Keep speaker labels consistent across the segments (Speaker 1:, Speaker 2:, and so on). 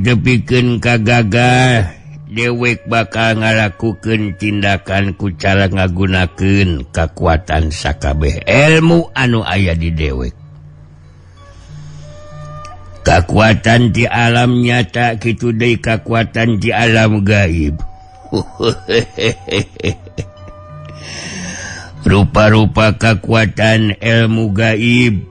Speaker 1: tepikeun ka gagal, dewek bakal ngalakukeun tindakan ku cara ngagunakeun kakuatan sakabeh ilmu anu aya di dewek. Kakuatan di alam nyata, kitu deui kakuatan di alam gaib. Rupa-rupa kakuatan ilmu gaib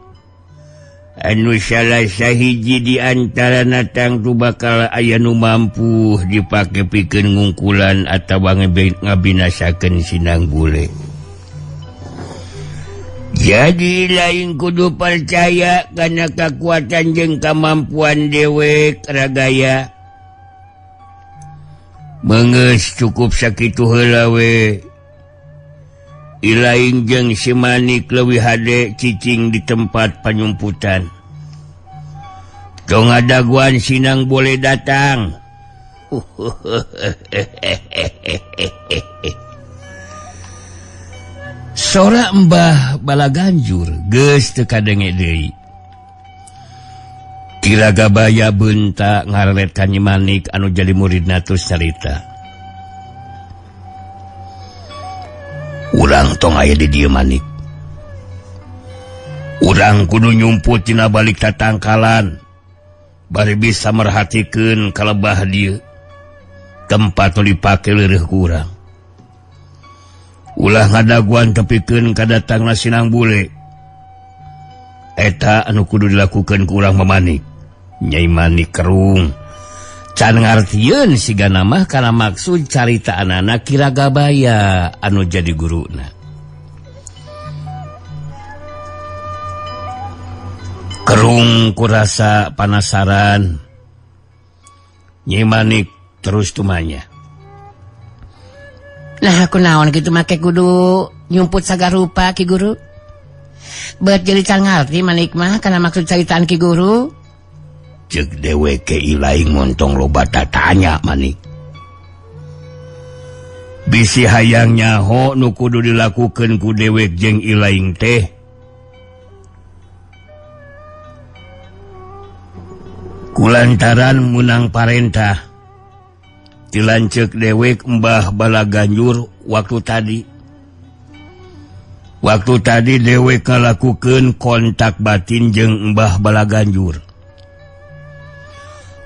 Speaker 1: anu salah sahiji di antara tangtu bakal aya nu mampu dipake pikeun ngungkulan atawa ngabinasakeun sinang bule. Jadi lain kudu percaya karena kekuatan jeung kemampuan dewek, Ragaya. Menges, cukup sakitu heula we. Ilaing jeung si Manik leuwih hade cicing di tempat panyumputan. Tong ngadaguan sinang bule datang. Sora Mbah Balaganjur geus teu kadenge deui. Ki Ragabaya bentak ngarelet ka Nyi Manik anu jadi muridna terus carita. Urang tong aya di dieu, Manik. Urang kudu nyumput tina balik tatangkalan. Bari bisa merhatikeun kalebah dieu. Tempat nu dipake leureih ku urang. Ulah ngadaguan tepikeun kadatangna sinang bule. Eta anu kudu dilakukeun ku urang, Mamanik. Nyai Manik kerung. Can ngartieun sigana mah kana maksud caritaanana Ki Ragabaya anu jadi guruna. Kerung kurasa panasaran. Nyi Manik terus tumanya.
Speaker 2: Nah, aku naon gitu make kudu nyumput sagarupa, Ki Guru? Bet jadi can ngarti Manik mah kana maksud caritaan Ki Guru.
Speaker 1: Cek deweke ilaing montong loba tanya, Manik. Bisi hayang nyaho nu kudu dilakukeun ku dewek jeung ilaing teh. Kulantaran menang parentah dilancek dewek Mbah Balaganjur waktu tadi. Waktu tadi dewek ngalakukeun kontak batin jeung Mbah Balaganjur.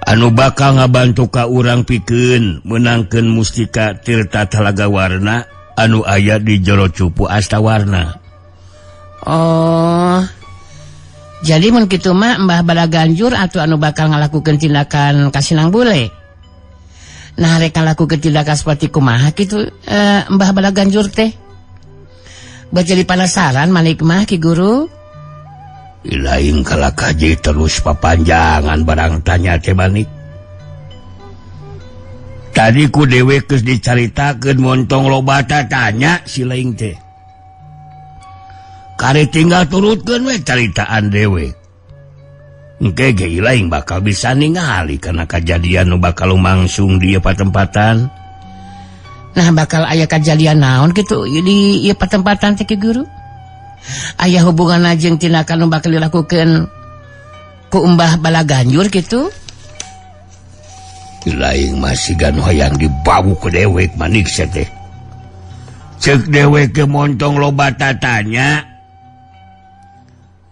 Speaker 1: Anu bakal ngabantu ka urang pikeun meunangkeun mustika Tirta Talaga Warna anu aya di jero cupu Astawarna.
Speaker 2: Oh. Jadi mun kitu mah Mbah Balaganjur atau anu bakal ngalakukeun tindakan ka sinang bule. Nah, rek ngalakukeun tindakan seperti kumaha kitu Mbah Balaganjur teh? Buat jadi penasaran Manik mah, Ki Guru.
Speaker 1: Ilaing kalakaji terus papanjangan barang tanya teh, Manik. Tadi ku dewek geus dicaritakeun montong loba tanya si laing teh. Kari tinggal turutkeun we caritaan dewek. Engke ge ilaing bakal bisa ningali karena kejadian nu bakal lumangsung di ieu patempatan.
Speaker 2: Nah, bakal aya kejadian naon kitu di ieu patempatan teh, Ki Guru? Aya hubungan jeung tindakan nu bakal dilakukeun ku Mbah Balaganjur kitu?
Speaker 1: Ilaing masih gan hayang dibawu ku dewek, Manik, sia teh. Cek dewek ke montong loba tatanya.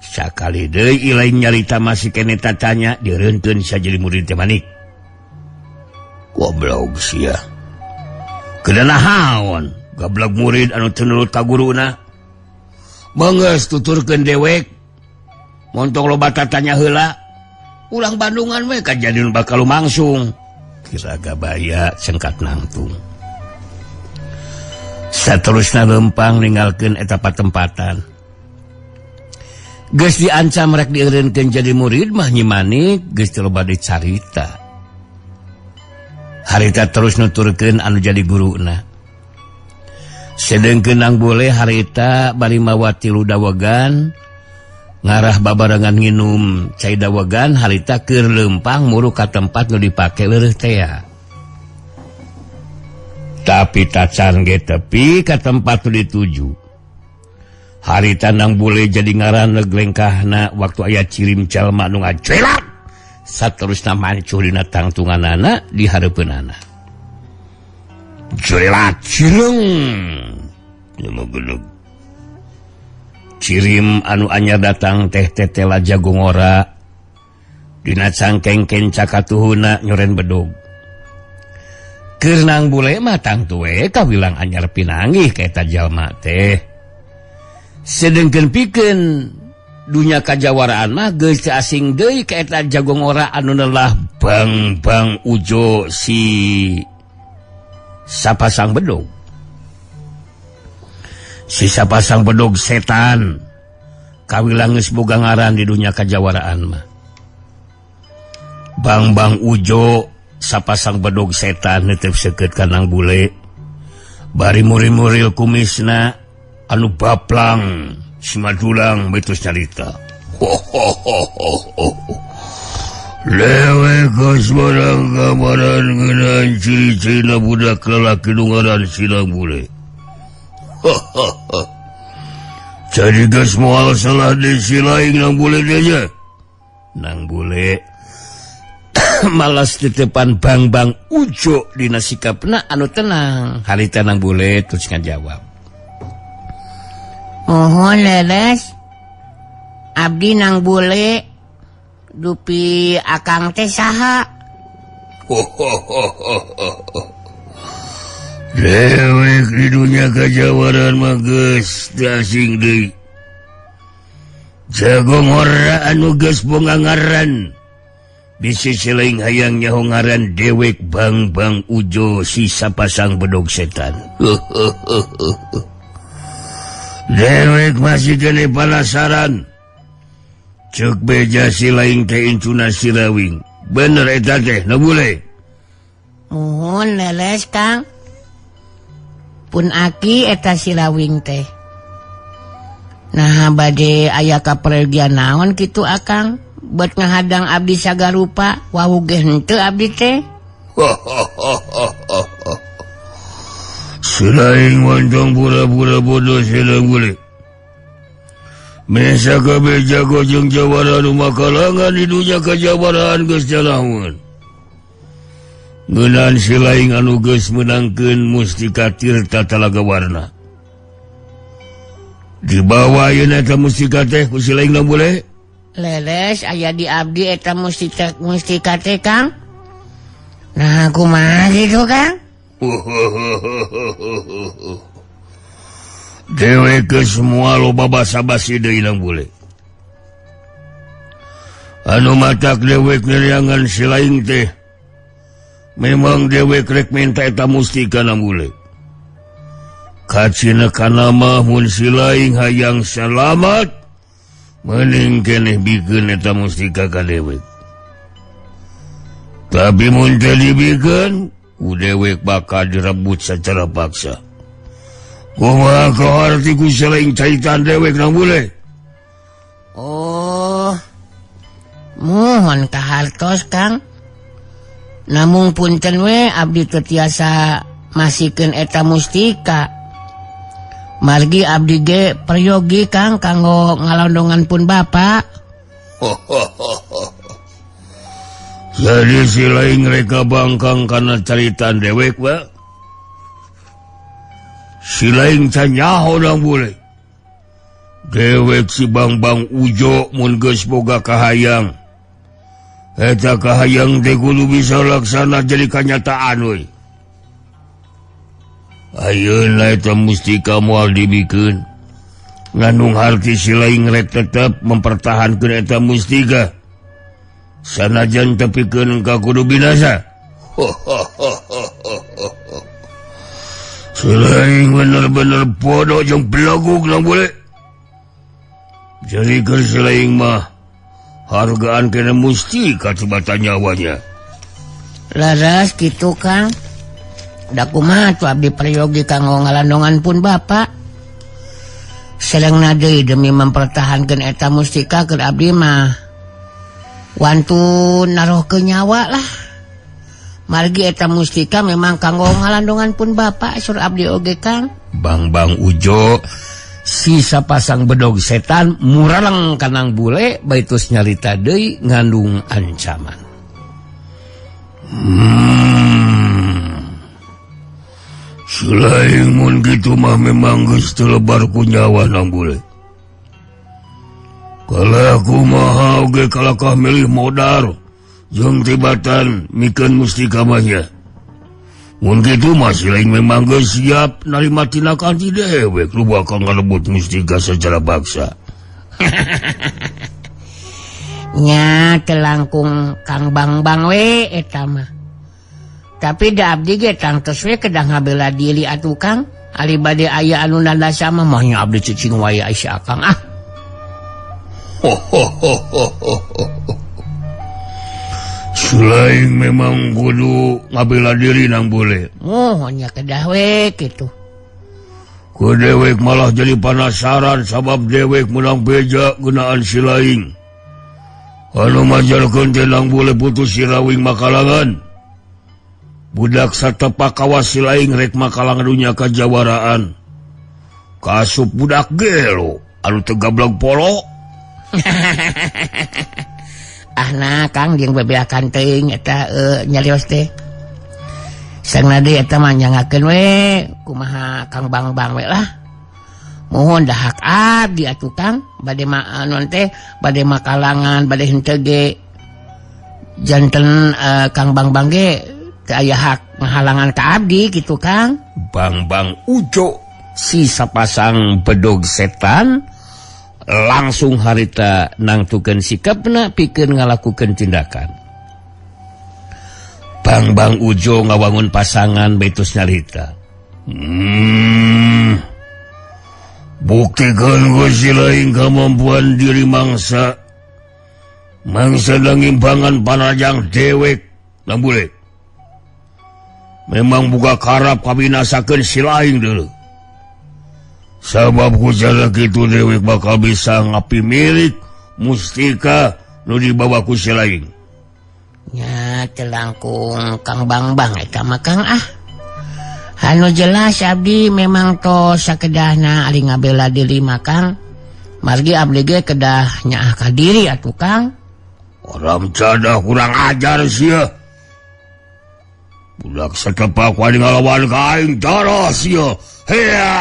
Speaker 1: Sakali deui ilaing nyarita masih kene tatanya direunteun sia jadi murid teh, Manik. Goblok sia. Keuna naon goblok murid anu teu nurut ka guruna. Beungeus tuturkeun dewek. Montong loba tatanya heula. Ulang Bandungan we kajadian bakal lumangsung. Ki Ragabaya sengkat nangtung. Saterusna lempang ninggalkeun eta patempatan. Geus diancam rek dieureunkeun jadi murid mah Nyi Manik geus teu loba dicarita. Harita terus nuturkeun anu jadi guruna. Sedengkeun nang bule harita bari mawa tilu dawegan ngarah babarengan nginum cai dawegan harita keur leumpang muru ka tempat nu dipake leureih tea. Tapi tacan ge tepi ka tempat nu dituju. Harita nang bule jadi ngaran lengkahna waktu aya cirim jalma nu ngacelat. Saterusna mancuh dina tangtunganana di hareupeunana. Jelat cireung. Geleg. Cirim anu anyar datang teh tetela jago ngora. Dina cangkeng kenca katuhuna nyoren bedog. Keur Nang Bule mah tangtu we kawilang anyar pinanggih ka eta jalma teh. Sedengkeun pikeun dunya kajawaraan mah geus teu asing deui ka eta jago ngora anu nelah Bang-bang Ujo si sapasang bedog. Si sapasang bedog setan kawilang geus boga ngaran di dunya kajawaraan mah. Bang-bang Ujo sapasang bedog setan netep seukeut ka Nang Bule. Bari muri-muril kumisna anu baplang simadulang betus nyarita. Ho ho ho ho ho. Dewek geus barang gambaran ngeunaan ciri-cirina budak lalaki nu ngaran si Nang Bule. Ho ho ho. Jadi geus moal salah deui si laing Nang Bule teh nya. Nang Bule malas titepan Bang-bang Ujo dina sikapna anu tenang. Harita Nang Bule terus ngajawab.
Speaker 2: Mohon leres. Abdi Nang Bule dupi akang teh saha?
Speaker 1: Dewek di dunia kajawaran mah geus teu asing deui. Jago ngora anu geus boga ngaran. Bisi silaing hayang nyaho ngaran dewek Bang-bang Ujo si sapasang bedog setan. Dewek masih kene penasaran. Cek beja si laing teh incuna sirawing. Bener eta teh, Nang Bule?
Speaker 2: Mohon leles Kang. Pun aki eta sirawing teh. Nah bade aya kapergian naon kitu akang? Buat ngahadang abdi sagarupa, wau ge henteu abdi teh.
Speaker 1: Silaing montong pura-pura bodoh si Nang Bule. Mesa kabeh jago jeung jawara nu makalangan di dunya kajawaraan geus jalaun. Ngeunaan si laing anu geus meunangkeun mustika Tirta Talaga Warna. Dibawa ayeuna eta mustika teh ku si laing Nang Bule?
Speaker 2: Leles aya di abdi eta mustika mustika teh Kang. Nah kumaha kitu Kang?
Speaker 1: Dewek ke semua loba basa-basi deui Nang Bule. Anu matak dewek neangan si laing teh. Memang dewek rek minta eta mustika Nang Bule. Kacina kana mah mun si laing hayang selamat, mending keneh bikeun eta mustika ka dewek. Tapi mun teu dibikeun, ku dewek bakal direbut secara paksa. Kumaha kaharti ku selain caitan dewek Nang Bule?
Speaker 2: Oh, mohon kahartos Kang. Namung punten we abdi teu tiasa masikeun eta mustika. Margi abdi ge peryogi Kang kanggo ngalondongan pun bapak.
Speaker 1: Jadi si laing reka bangkang karena caritan dewek wa. Si laing can nyaho Nang Bule. Dewek si Bang-bang Ujo mun geus boga kahayang. Eta kahayang teh kudu bisa laksana jadi kanyataan we. Ayeuna eta mustika moal dibikeun. Ngandung harti si laing rek tetep mempertahankeun eta mustika. Sanajan tepikeun ka kudu binasa. Si laing bener-bener bodoh jeung belaguk Nang Bule. Jadi keur si laing mah hargaan kena mustika tibata nyawanya.
Speaker 2: Leres kitu Kang. Da kumaha tuh abdi peryogi kanggo ngalandongan pun bapak. Selengna deui demi mempertahankeun eta mustika keur abdi mah wantun naruhkeun nyawa lah. Margi eta mustika memang kanggo ngalandongan pun bapak sur abdi oge Kang.
Speaker 1: Bang-bang Ujo Sisa pasang bedog setan muraleng kanang bule baitus nyarita deui ngandung ancaman. Selain mun kitu mah memang geus teu lebar ku nyawa nang bule. Kalah kumaha oge kalakah milih modar jeung tibatan mikeun mustika mah nya. Mun kitu mah si lain memang geus siap narima tindakan ti dewek nu bakal ngarebut mustika secara paksa.
Speaker 2: Nya teu langkung Kang Bangbang we eta mah. Tapi da abdi ge tangtos we kedah ngabela diri atuh Kang. Ari bade aya anu nandasa mah mah nya abdi cicing wae ai si Akang ah.
Speaker 1: Selain memang kudu ngabela diri nang bule.
Speaker 2: Mohon nya kedah we kitu.
Speaker 1: Ku dewek malah jadi penasaran sabab dewek menang beja genaan si lain. Anu majarkeun teh nang bule putus si rawing makalangan. Budak satepak kawas si lain rek makalangan dunya kajawaraan. Kasup budak gelo anu teu gablog polo.
Speaker 2: Ah nah Kang jeung bebeakan teuing eta nyarios teh. Sangna deui eta mah nyangakeun we kumaha Kang Bangbang we lah. Mohon dahak abdi atuh Kang bade ma non teh bade makalangan bade henteu ge janten Kang Bangbang ge teu aya hak ngahalangan ka abdi kitu Kang.
Speaker 1: Bangbang Ujo si sapasang bedog setan langsung harita nangtukeun sikapna pikeun ngalakukeun tindakan. Bangbang Ujo ngawangun pasangan baitus nyarita. Buktikeun ku si lain kemampuan diri mangsa. Mangsa ngimbangan panajang dewek nang bule. Memang buka karap kabinasakeun si lain dulu. Sabab ku cara kitu dewek bakal bisa ngapi milik mustika nu dibawa ku si lain.
Speaker 2: Nya teu langkung Kang Bangbang eta mah Kang ah. Anu jelas abdi memang tos sakedahna ari ngabela diri mah Kang. Margi abdi ge kedah nyaah ka diri atuh Kang.
Speaker 1: Orang cadah kurang ajar sia. Budak satepak wani ngalawan ka aing darah sia. Hea!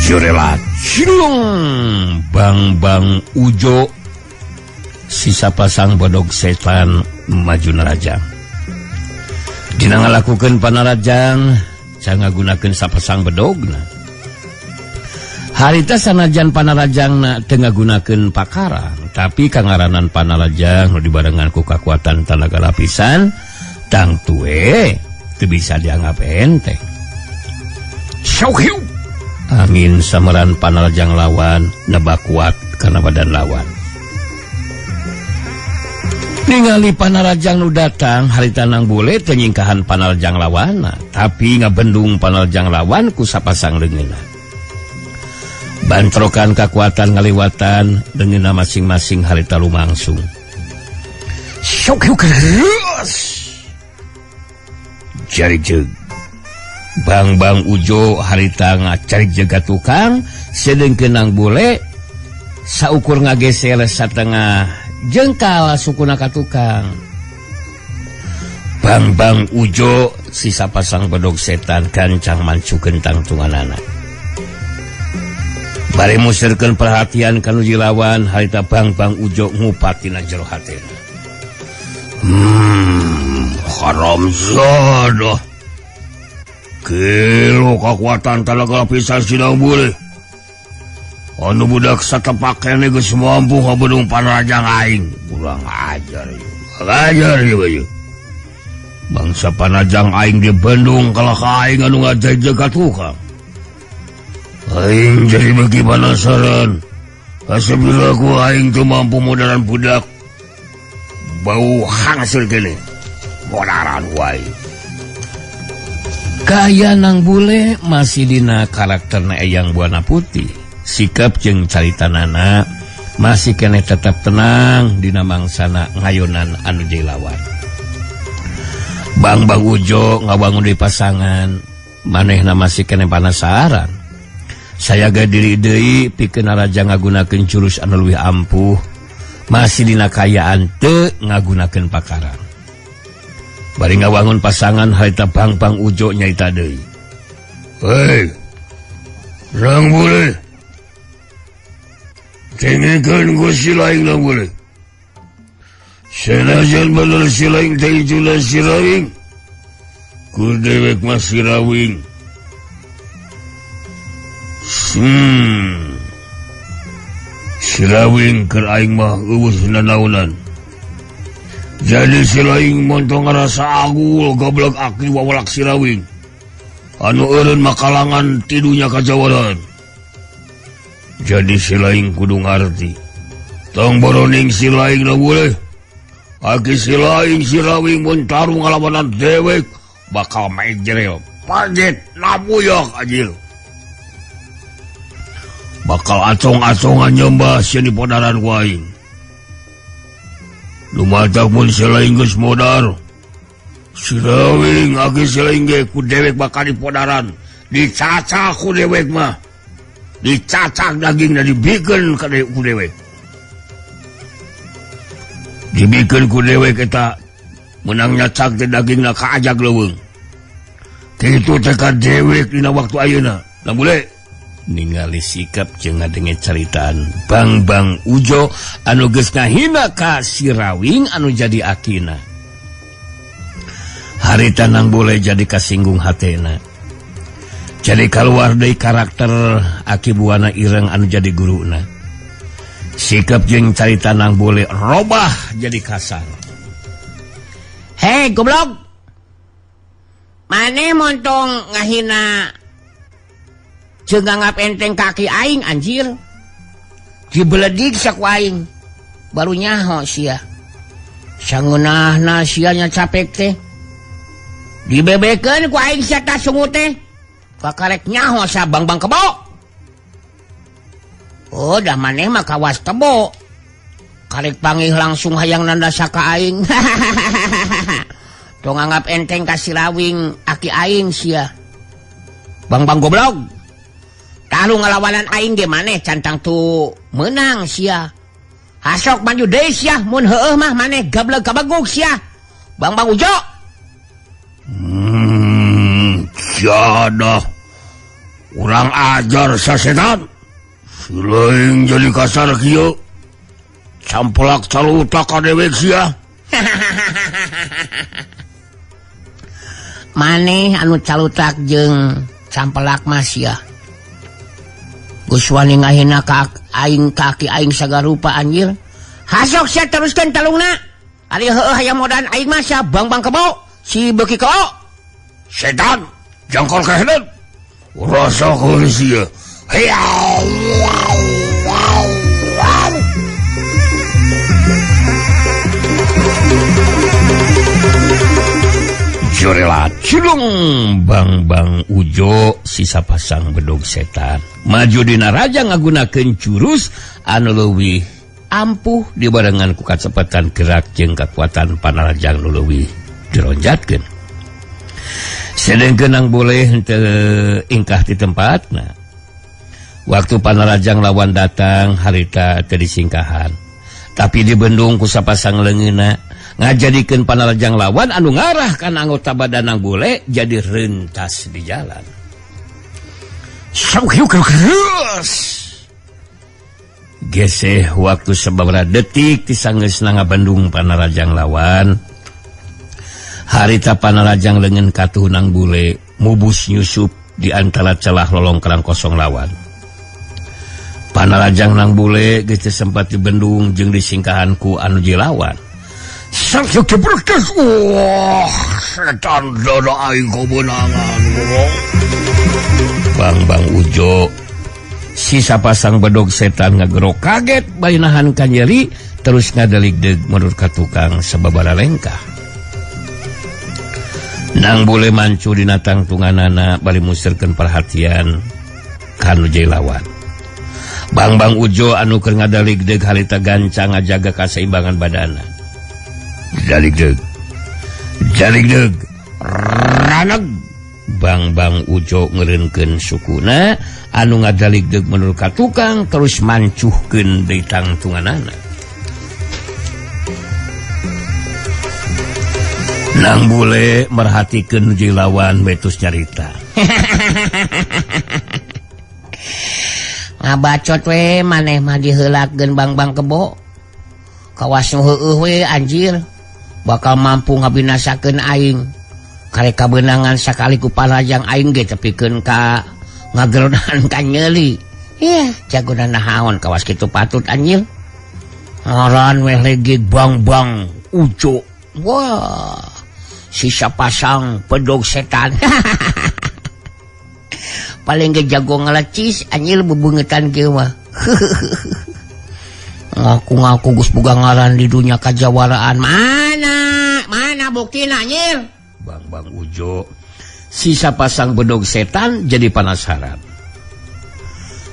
Speaker 1: Jurela cilung Bangbang Ujo sisa pasang bodog setan maju nerajang. Dina ngalakukeun panarajang can ngagunakeun sapasang bedogna. Harita sanajan panarajangna teu ngagunakeun pakarang, tapi kangaranan panarajang nu dibarengan ku kakuatan tanaga lapisan tangtu we teu bisa dianggap enteng. Syauhiu. Angin sameran panarajang lawan nebak kuat kana badan lawan. Ningali panarajang nu datang harita nang bule teu nyingkahan panarajang lawanna, tapi ngabendung panarajang lawan ku sapasang leungeunna. Bantrokan kakuatan ngaliwatan leungeunna masing-masing harita lumangsung. Syok keras. Jari jeug. Bangbang Ujo harita ngacari jaga tukang sedengkeun nang bule saukur ngageser satengah jengkal sukuna ka tukang. Bangbang Ujo sisa pasang bedog setan gancang mancukeun tangtunganana. Bari musirkeun perhatian ka nu jilawan harita Bangbang Ujo ngupatina jero hatena. Haram zadah. Kilo kekuatan talaga pisan sidang boleh. Anu budak satepak kene geus mampu ngabedung panarajang aing. Kurang ajar ieu. Ajar ieu. Bangsa panajang aing dibendung kalah ka aing anu ngajajeg ka tukang. Aing jadi beuki penasaran. Asabila ku aing teu mampu modaran budak. Bau hangseur geuning. Modaran wae. Kaya nang bule masih dina karakterna Eyang Buana Putih. Sikap jeung caritanana masih keneh tetap tenang dina mangsana ngayonan anu jadi lawan. Bang Bang Ujo ngabangun di pasangan manehna masih keneh panasaran. Sayaga diri deui pikeun raja ngagunakeun jurus anu leuwih ampuh masih dina kayaan teu ngagunakeun pakaran. Bari ngawangun pasangan harita Bang Bang Ujo nyaita deui. Hei, Nang Bule. Dengekeun ku si laing Nang Bule. Senajan bener si laing teh ijuna si rawing. Ku dewek mah si rawing. Si rawing keur aing mah euweuh nanaonan. Jadi si laing montong ngarasa agul goblok aki wawalak si rawing. Anu eureun makalangan tidunya kajawaran. Jadi si laing kudu ngarti. Tong boroning si laing na boleh. Aki si laing si rawing mun tarung ngalawanan dewek bakal mejrel. Pajet nabuyok ajil. Bakal acong-acongan nyembah sieun dipodaran ku aing. Lumatak mun si laing geus modar. Si rawing aki si laing ge ku dewek bakal dipodaran. Dicacak ku dewek mah. Dicacak dagingna dibikeun ka ku dewek. Dibikeun ku dewek eta menang nyacak teh dagingna kaajag leuweung. Kitu teh ka dewek dina waktu ayeuna. Nah boleh ningali sikap jeung ngadenge caritaan Bang Bang Ujo anu geus ngahina ka si Rawing anu jadi akina. Harita Nang Bule jadi kasinggung hatena. Jadi keluar deui karakter Aki Buana Ireng anu jadi guruna. Sikap jeung carita Nang Bule robah jadi kasar.
Speaker 2: Hei goblok. Maneh montong ngahina jeung nganggap enteng kaki aing anjir. Dibeledig saku aing. Baru nyaho sia. Sangeunahna sia nya capek teh. Dibebekeun ku aing sia tah sungut teh. Kakarek nyaho sa Bang Bang kebo. Oh, dah maneh mah kawas tebo. Karek pangih langsung hayang nandasa ka aing. Tong nganggap enteng ka si Rawing aki aing sia. Bang Bang goblok. Tahu ngalawanan aing ge maneh cantang tu menang sia. Hasok maju deui sia mun heueuh mah maneh gableg kabeguk sia. Bang Bang Ujo.
Speaker 1: Jadah. Urang ajar sasetan. Si laing jadi kasar kieu. Campelak calutak ka dewek sia.
Speaker 2: Maneh anu calutak jeung campelak mah sia. Geus wani ngahina ka aing kaki aing sagarupa anjir. Hasok sia teruskeun talungna. Ari heueuh hayang modan aing mah sia Bang Bang kebo si beuki keo.
Speaker 1: Setan jangkol kehedeun. Rasakeun sia. Hiau. Jorela cilung Bang Bang Ujo sisa pasang bedog setan. Maju dina raja ngagunakeun jurus anu leuwih ampuh dibarengan ku kacepetan gerak jeung kakuatan panarajang nu leuwih dironjatkeun. Sedengkeun Nang Boleh henteu ingkah di tempatna. Waktu panarajang lawan datang harita teu disingkahan. Tapi dibendung ku sapasang leungeunna ngajadikeun panarajang lawan anu ngarah kana anggota badan Nang Bule jadi rentas di jalan. Geseh waktu sababaraha detik tisangeusna ngabendung panarajang lawan. Harita panarajang leungeun katuh Nang Bule mubus nyusup di antara celah lolongkrang kosong lawan. Panarajang Nang Bule geus teu sempat dibendung jeung disingkahan ku anu jilawan. Wah, setan dada aing kemenangan. Bang Bang Ujo sisa pasang bedog setan ngagerok kaget bari nahan kanyeri terus ngadeligdeg menurut ka tukang sababara lengkah. Nang Bule mancu dina tangtunganana bari muserkeun perhatian ka nu jadi lawan. Bangbang Ujo anu keur ngadaligdeg harita gancang ngajaga kaseimbangan badana. Daligdeg. Daligdeg. Raneg. Bangbang Ujo ngeureunkeun sukuna anu ngadaligdeg menurut ka tukang terus mancuhkeun deui tangtunganana. Nang bule merhatikeun nu lawan betus nyarita.
Speaker 2: Ngabacot we maneh mah diheulakeun Bangbang Kebo. Kawas nu heueuh we anjir. Bakal mampu ngabinasakeun aing. Karek kabeunangan sakali ku parajang aing ge tepikeun ka ngagerodan ka nyeuli. Ieu jagona nahaon kawas kitu patut anjir. Ngaran we legig Bangbang Ujo. Wah, sisa pasang pedog setan. Paling ge jago ngelecis anjir bebungetan kieu mah. Ngaku-ngaku geus boga ngaran di dunia kajawaraan. Mana? Mana buktina anjir?
Speaker 1: Bangbang Ujo sisa pasang bedog setan jadi penasaran.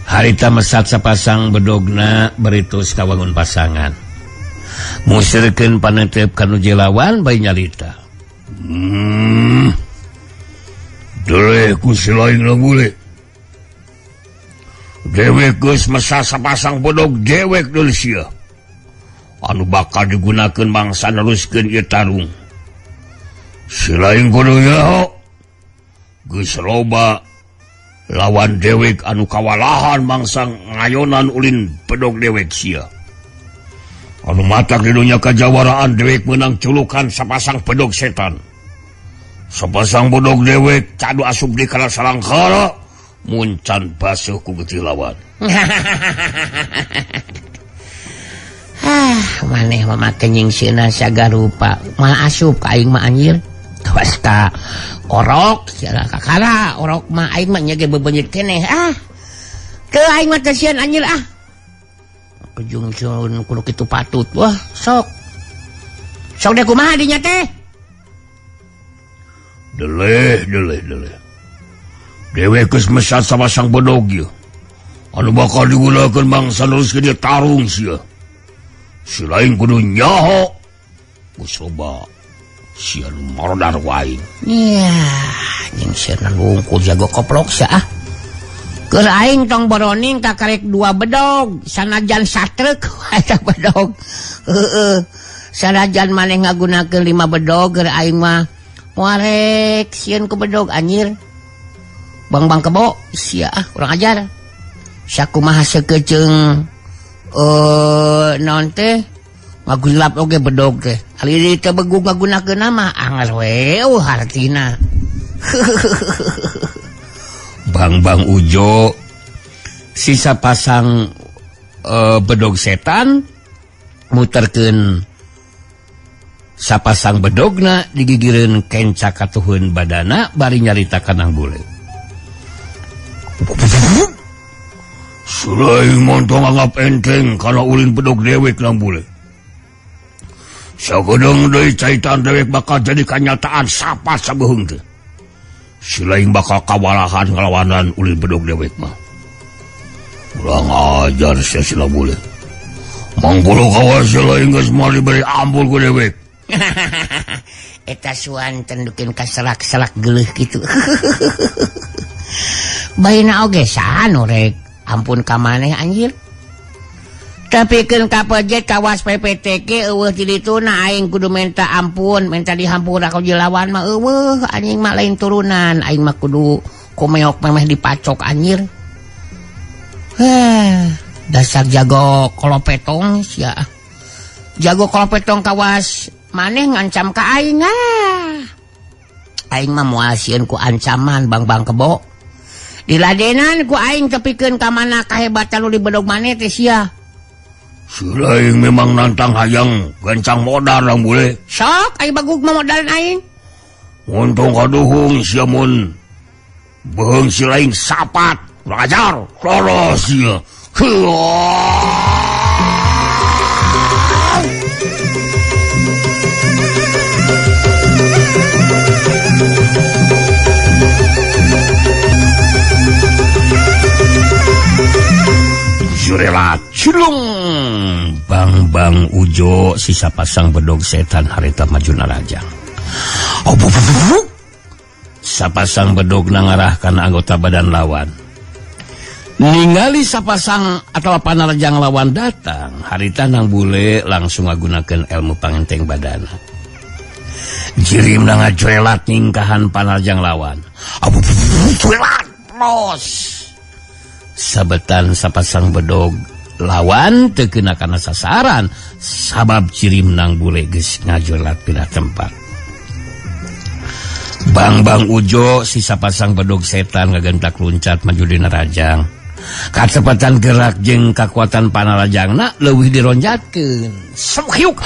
Speaker 1: Harita mesat sapasang bedogna beritus kawangun pasangan. Musirkeun panetep ka nu lawan bae nyarita. Deleh ku si lain bule. Dewek geus mesat sapasang bedog dewek deui sia. Anu bakal digunakeun mangsa neruskeun ieu tarung. Si lain kudu nyaho. Geus loba lawan dewek anu kawalahan mangsa ngayonan ulin bedog dewek sia. Anu matak di dunia kajawaraan dewek menang culukan sapasang bedog setan. Sapasang bedog dewek cadu asup di kana salangkara muncan basuh ku getih lawan.
Speaker 2: Ah, maneh mah make nyingseuna sagarupa. Mah asup ka aing mah anjir. Kawas ka orok sia kakara orok mah aing mah nya ge bebenyit keneh ah. Teu aing mah teu sieun anjir ah. Kejungsun kudu kitu patut. Wah, sok. Sok deh kumaha dinya teh?
Speaker 1: Deleh, deleh, deleh. Dewek geus mesat sapasang bedog ieu. Anu bakal digunakeun mangsa neruskeun ieu tarung sia. Si lain kudu nyaho. Geus loba sia nu marodar wae.
Speaker 2: Yah, jeung sieuna lungkul jago koplok sia ah. Keur aing tong boroning kakarek dua bedog, sanajan satrek eta bedog. Heeh. Sanajan maneh ngagunakeun 5 bedog keur aing mah moarek sieun ku bedog anjir. Bangbang Kebo sia ah kurang ajar. Sakumaha sekeceung naon teh ngagulap oge bedog teh. Ali teu begug ngagunakeun mah angar we hartina.
Speaker 1: Bangbang Ujo sisa pasang bedog setan muterkeun sapasang bedogna digigireun kenca katuhun badana bari nyarita kanang bule. Sulaing montong anggap enteng kana ulin bedog dewek nang bule. Sagedeung deui caitan dewek bakal jadi kanyataan sapat sabeheung teh. Sulaing bakal kawalahan ngalawanan ulin bedog dewek mah. Kurang ajar sia sila bule. Mangkulo kawas sulaing geus moal diberi ampun ku dewek.
Speaker 2: Eta suan tendukeun kaselak-selak geuleuh kitu. Baina oge saha nu rek ampun ka maneh anjir. Tepikeun ka pejet kawas PPTK eueuh ti dituna aing kudu minta ampun, minta dihampura ku lawan mah eueuh anjing mah lain turunan, aing mah kudu kumeok memeh dipacok anjir. Heh, dasar jago kolopetong sia. Jago kolopetong kawas maneh ngancam ka aing ah. Aing mah moal sieun ku ancaman Bangbang Kebo. Diladenan ku aing tepikeun ka mana kahebatan nu dibedog maneh teh sia.
Speaker 1: Sulaing memang nantang hayang gancang modal lang boleh.
Speaker 2: Sok aing bagug mah modalan aing.
Speaker 1: Untung kaduhung sia mun beheung si lain sapat kurang ajar lolos sia. Jurelat cilung Bang-bang Ujo sisa pasang bedog setan harita maju narajang. Oh, sapasang bedog ngarahkan anggota badan lawan. Ningali sapasang atau panarajang lawan datang, harita Nang Bule langsung ngagunakeun ilmu pangenteng badana. Jirim ngajurelat ningkahan panarajang lawan. Jurelat los. Sabetan sapasang bedog lawan teu kena kana sasaran sabab jirim Nang Bule geus ngajurelat pindah tempat. Bang-bang Ujo sisa pasang bedog setan ngagentak luncat maju dina rajang. Kacepatan gerak jeung kakuatan panarajangna leuwih dironjatkeun. Semhiuk.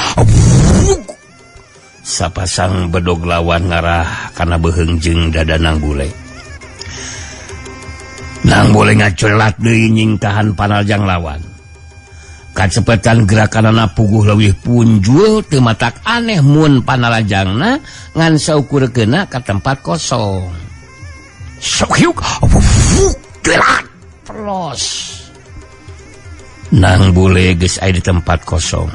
Speaker 1: Sapasang bedog lawan ngarah kana beuheung jeung dada Nang Bule. Nang Bule ngacurelat deui nyingkahan panarajang lawan. Kacepetan gerakanana puguh leuwih punjul teu matak aneh mun panarajangna ngan saukur kena ka tempat kosong. Sok hiuk. Gerak pelos. Nang Bule geus aya di tempat kosong.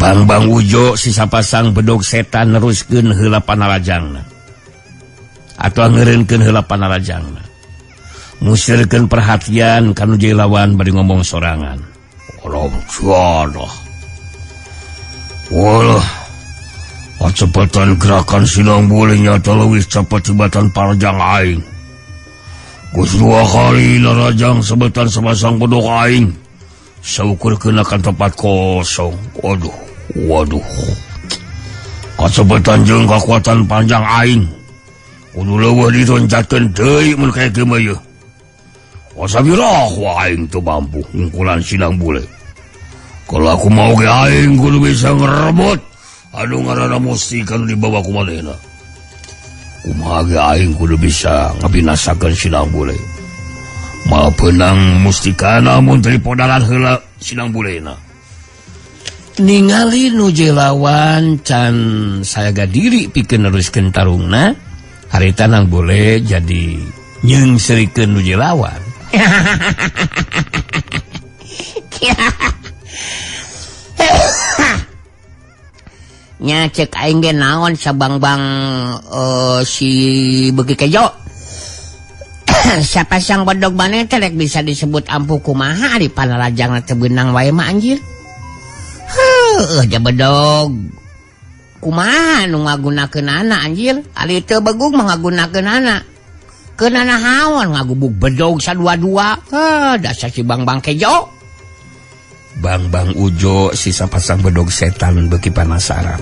Speaker 1: Bang-bang Ujo sisa pasang bedog setan neruskeun heula panarajangna. Atau ngeureunkeun heula panarajangna. Musirkeun perhatian kanu jadi lawan bari ngomong sorangan. Alah, alah. Walah. Kacepatan gerakan si Nang Bule nyata leuwih cepet tibatan parajang aing. Geus dua kali narajang sebetan sepasang bedog aing. Saukur kena kan tempat kosong. Waduh, waduh. Kacepetan jeung kakuatan panjang aing. Kudu leuwih dironcatkeun deui mun kaya kieu mah yeuh. Asa birahu aing teu mampu ngungkulan si Nang Bule. Kalau aku mau ge aing kudu bisa ngerebut. Aduh, ngaranna mustika nu dibawa ku manehna. Kumaha ge aing kudu bisa ngabinasakeun si Nang Bule. Moal peunang mustikana mun teu dipodaran heula si Nang Bulena. Ningali nu lawan can sayaga diri pikeun neruskeun tarungna, harita Nang Bule jadi nyeungseurikeun nu lawan.
Speaker 2: Nya cek aing ge naon sabangbang si beuki kejo. Sapasang bedog maneh teh rek bisa disebut ampuh kumaha ari panarajangna teu beunang wae mah anjir. Heuh, ja bedog. Kumaha nu ngagunakeunana anjir? Ari teu begug mah ngagunakeunana. Keunana haon ngagubug bedog sadua-dua. Heuh, dasar si Bang-bang kejo.
Speaker 1: Bang-bang Ujo sisa pasang bedog setan beuki panasaran.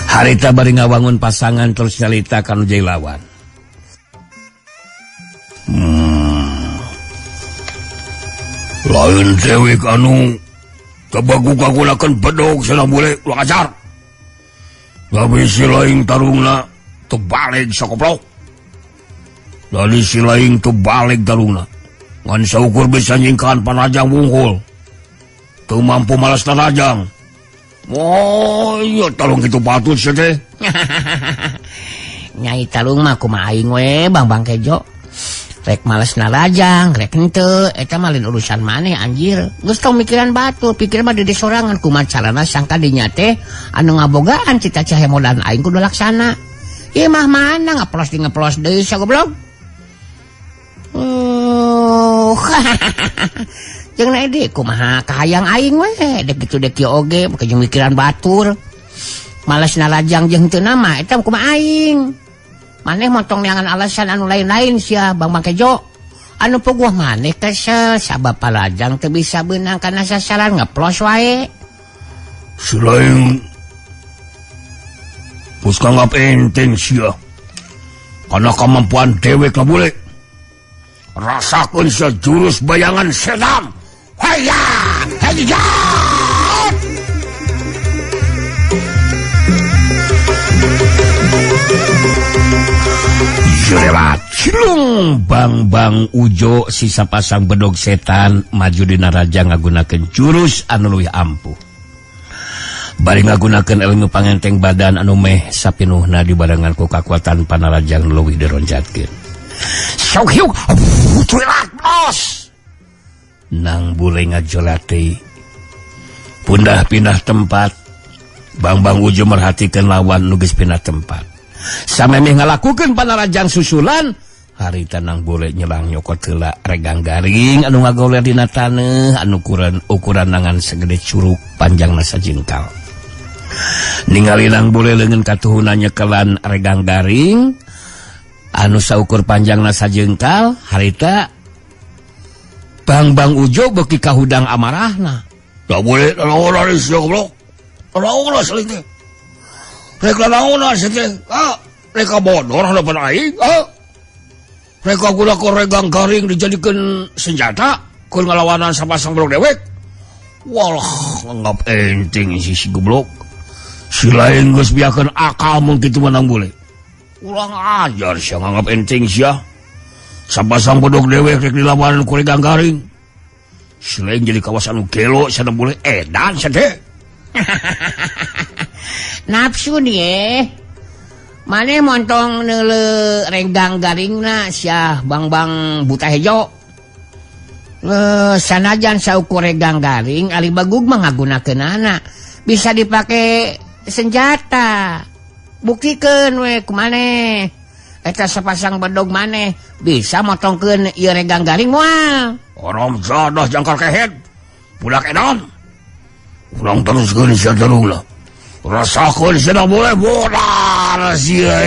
Speaker 1: Harita bari ngawangun pasangan terus nyalita kanu jadi lawan. Lain dewek anu kebagu kagunakeun bedog si Nang Bule ulah ajar. Tapi si lain tarungna teu balik sakoplok. Dari si lain teu balik tarungna. Ngan saukur bisa nyingkahan panajang wungkul. Teu mampu malas tarajang. Oh iya tarung kitu patut sia teh.
Speaker 2: Nyai tarung mah kumaha aing we Bang-bang kejo. Rek males narajang, rek henteu, eta mah lain urusan maneh anjir. Geus tong mikiran batur, pikir mah dede sorangan kumaha carana sangka dinya teh anu ngabogaan cita cahaya modal aing kudu laksana. Ieu mah mana ngeplos di ngeplos deui sagoblog. Jeung na ede kumaha kahayang aing we, dek kitu dek kieu oge make jeung mikiran batur. Males narajang jeung teu nama eta kumaha aing. Maneh motong neangan alasan anu lain-lain sia Bang-bang kejo. Anu puguh maneh kesel sabab parajang teu bisa beunang kana sasaran ngeplos wae.
Speaker 1: Si lain geus kanggap enteng sia. Kana kemampuan dewek lah boleh. Rasakeun sia jurus bayangan setan. Hayya, hayya. Jurelat cilung Bang-bang Ujo sisa pasang bedog setan maju dina raja ngagunakeun jurus anu leuwih ampuh. Bari ngagunakeun ilmu pangenteng badan anu meh sapinuhna dibarengan ku kakuatan panarajang leuwih dironjatkeun. Sok hiuk, jurelat Atos. Nang bule ngajolate. Pundah pindah tempat. Bang-bang Ujo merhatikan lawan nu geus pindah tempat. Samemeh ngalakukeun panarajang susulan, harita nang bule nyelang nyokot heula regang garing anu ngagoler dina taneuh anu ukuran nangan segede curug panjangna sajengkal. Ningali nang bule leungeun katuhuna nyekelan regang garing anu saukur panjangna sajengkal, harita Bang-bang Ujo beuki kahudang amarahna. Da boleh naon sia goblok. Naon saling teh. Rek naon sia teh? Ah, rek bodor hadapan aing. Ah. Rek gunakeun regang garing dijadikeun senjata keur ngalawanan sapasang bedog dewek. Walah, nganggap enteng si si goblok. Si lain geus biakeun akal mun kitu mah nang bule. Urang ajar sia nganggap enteng sia. Sapasang bedog dewek rek dilawan ku regang garing. Si lain jadi kawasan nu gelo sia boleh edan sia teh.
Speaker 2: Nafsu nih. Mane montong neule regang garingna sia Bang-bang buta hejo. Sanajan saukur regang garing ali bagug mah ngagunakeunana bisa dipake senjata. Buktikeun we ku maneh. Eta sapasang bedog maneh bisa motongkeun ieu regang garing moal.
Speaker 1: Haram jadah jangkar kehed. Budak edan. Urang teruskeun sia tarungna. Rasakeun sia boleh bodar sia.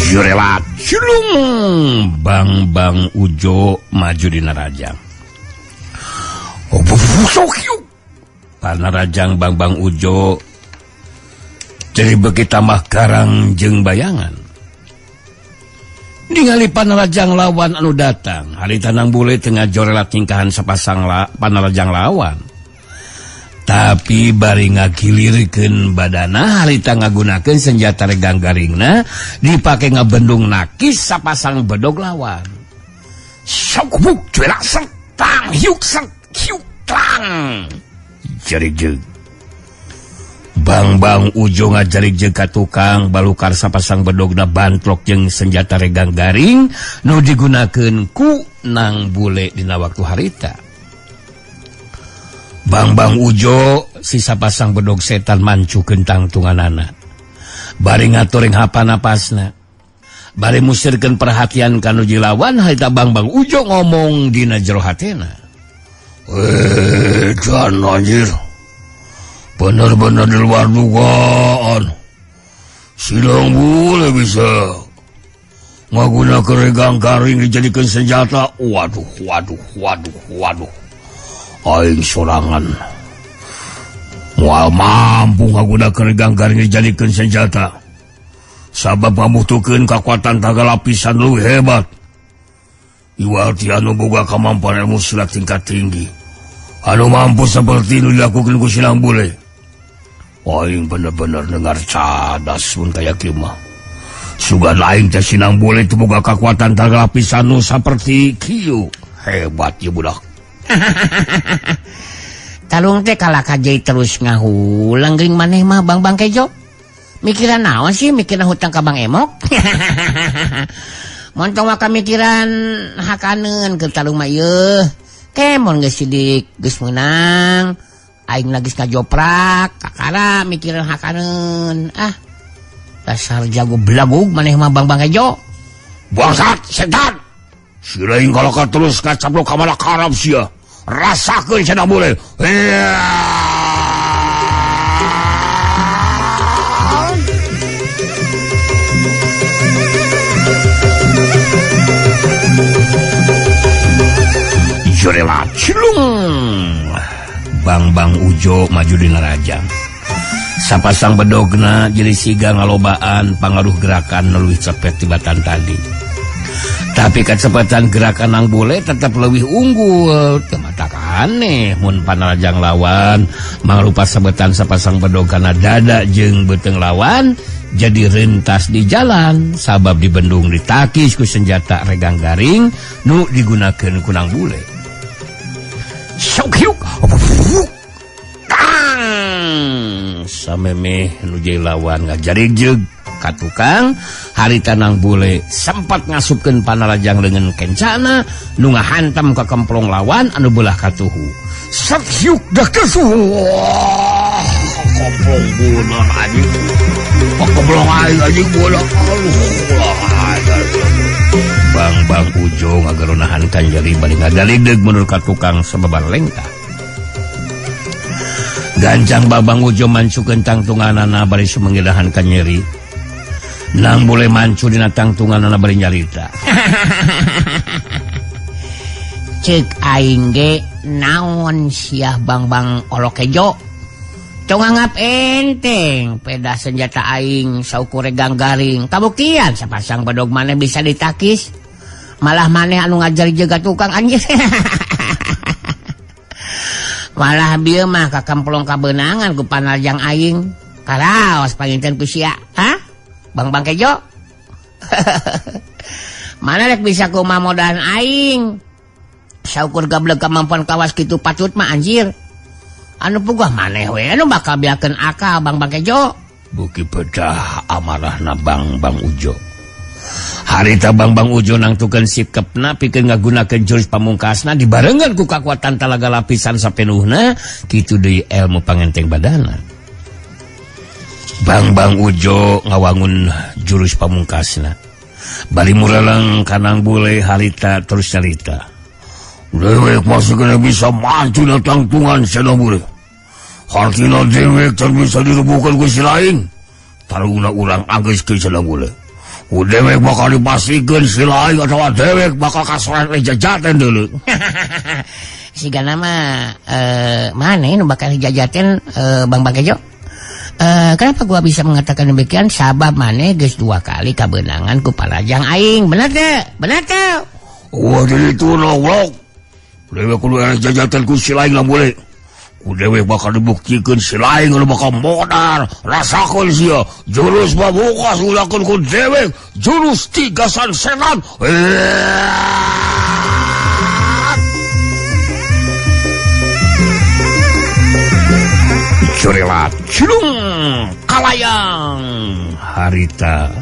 Speaker 1: Jurelat cilung Bang-bang Ujo maju dina rajang. Panarajang Bang-bang Ujo jadi beuki tambah garang jeung bayangan. Ningali panarajang lawan anu datang, harita nang bule tengah jorelat tingkahan sapasang panarajang lawan. Tapi bari ngagilirkeun badana harita ngagunakeun senjata regang garingna dipake ngabendung nakis sapasang bedog lawan. Sok buk cuelak sertang hiuk sert hiuk tlang. Jarijeg. Bang-bang Ujo ngajarijeg ka tukang balukar sapasang bedogna bantlok jeung senjata regang garing nu digunakeun ku nang bule dina waktu harita. Bang-bang Ujo sisa pasang bedog setan mancukeun tangtunganana. Bari ngaturing hapa napasna. Bari musirkeun perhatian ka nu jilawan harita Bang-bang Ujo ngomong dina jero hatena. Jan anjir. Bener-bener di luar dugaan. Sidang bule bisa ngagunakeun regang garing dijadikeun senjata. Waduh, waduh, waduh, waduh. Aing sorangan moal mampu ngagunakeun regang garing dijadikeun senjata. Sabab ngabutuhkeun kakuatan taga lapisan leuwih hebat. Iwal ti anu boga kamampuan ilmu silat tingkat tinggi. Anu mampu seperti nu dilakukeun ku Sinang Bule. Aing bener-bener dengar cadas mun kaya kieu mah. Sugan aing teh Sinang Bule teu boga kakuatan taga lapisan nu saperti kieu. Hebat ieu budak.
Speaker 2: Talung teh kalah kajai terus ngahulang geuing maneh mah Bang-bang Kejo. Mikiran naon sih? Mikiran hutang ka Bang Emok. Montong waka mikiran hakaneun ke talung mah ieu. Kemon geus sidik geus meunang. Aing lagi ngajoprak kakara mikiran hakaneun. Ah. Dasar jago belagug maneh mah Bang-bang Kejo.
Speaker 1: Bangsat setan. Si lain kalau kau terus kacaplok kamana karab sia. Rasakeun cenah boleh. Jorelat cilung. Bang-bang Ujo maju dina rajang. Sapasang bedogna jadi siga ngalobaan pangaruh gerakan leuwih cepet tibatan tadi. Tapi kecepatan gerakan nang bule tetap lebih unggul. Teu matak aneh mun panarajang lawan mangrupa sabetan sapasang bedog kana dada jeung beuteung lawan Jadi rentas di jalan sabab dibendung ditakis ku senjata regang garing nu digunakeun ku Nang Bule. Sok hiuk. Tang samemeh nu jadi lawan ngajaregjeg ka tukang harita Nang Bule sempat ngasupkeun panarajang leungeun kencana nu ngahantam ka kemplong lawan anu beulah katuhu. Sok hiuk dah kesuh. Komplong bola anjing. Komplong aing anjing bola. Bang-bang Ujo ngageronahan kanjali bari ngadaligdeg mundur ka tukang sababar lengkah. Gancang Babang Ujo mancukeun tangtunganana bari sumengidahan ka nyeri. Nang Bule mancu dina tangtunganana bari nyarita.
Speaker 2: Ceuk aing ge naon siah Bang-bang Olokejo. Tong anggap enteng peda senjata aing saukur regang garing. Kabuktian sapasang bedog maneh bisa ditakis. Malah maneh anu ngajar jaga tukang anjir. Malah bieu mah kakamplong kabeunangan ku panarjang aing. Karaos panginten ku sia. Hah? Bang-bang Kejo. Mana rek bisa kumaha modahan aing. Saukur gablek kemampuan kawas kitu patut mah anjir. Anu puguh maneh we anu bakal biakeun akal Bang-bang Kejo.
Speaker 1: Buki bedah amarahna Bang-bang Ujo. Harita Bang-bang Ujo nangtukeun sikepna pikeun ngagunakeun jurus pamungkasna dibarengan ku kakuatan talaga lapisan sapenuhna kitu deui ilmu pangenteng badana. Bang-bang Ujo ngawangun jurus pamungkasna. Bari mureleng ka Nang Bule harita terus carita. Dewek masih kena bisa maju datang tunggan sedang boleh. Hartina dewek tak bisa direbukan ku si lain. Taruna urang anggeus ke sedang boleh. Ku dewek bakal dipastikan si lain atau dewek bakal kasoran jajaten dulu.
Speaker 2: Sigana mah mana ini bakal jajaten Bang-bang Kejo? Kenapa gua bisa mengatakan demikian? Sabab maneh geus 2 kali kabeunangan ku parajang aing. Bener teu? Bener teu?
Speaker 1: Wah, jadi itu log. Dewek kudu jajaten ku si lain lah boleh. Ku dewek bakal dibuktikan si lain anu bakal modar. Rasakeun sia jurus babukas gunakeun ku dewek jurus 3 sansenan. Curilat cilung kalayang harita.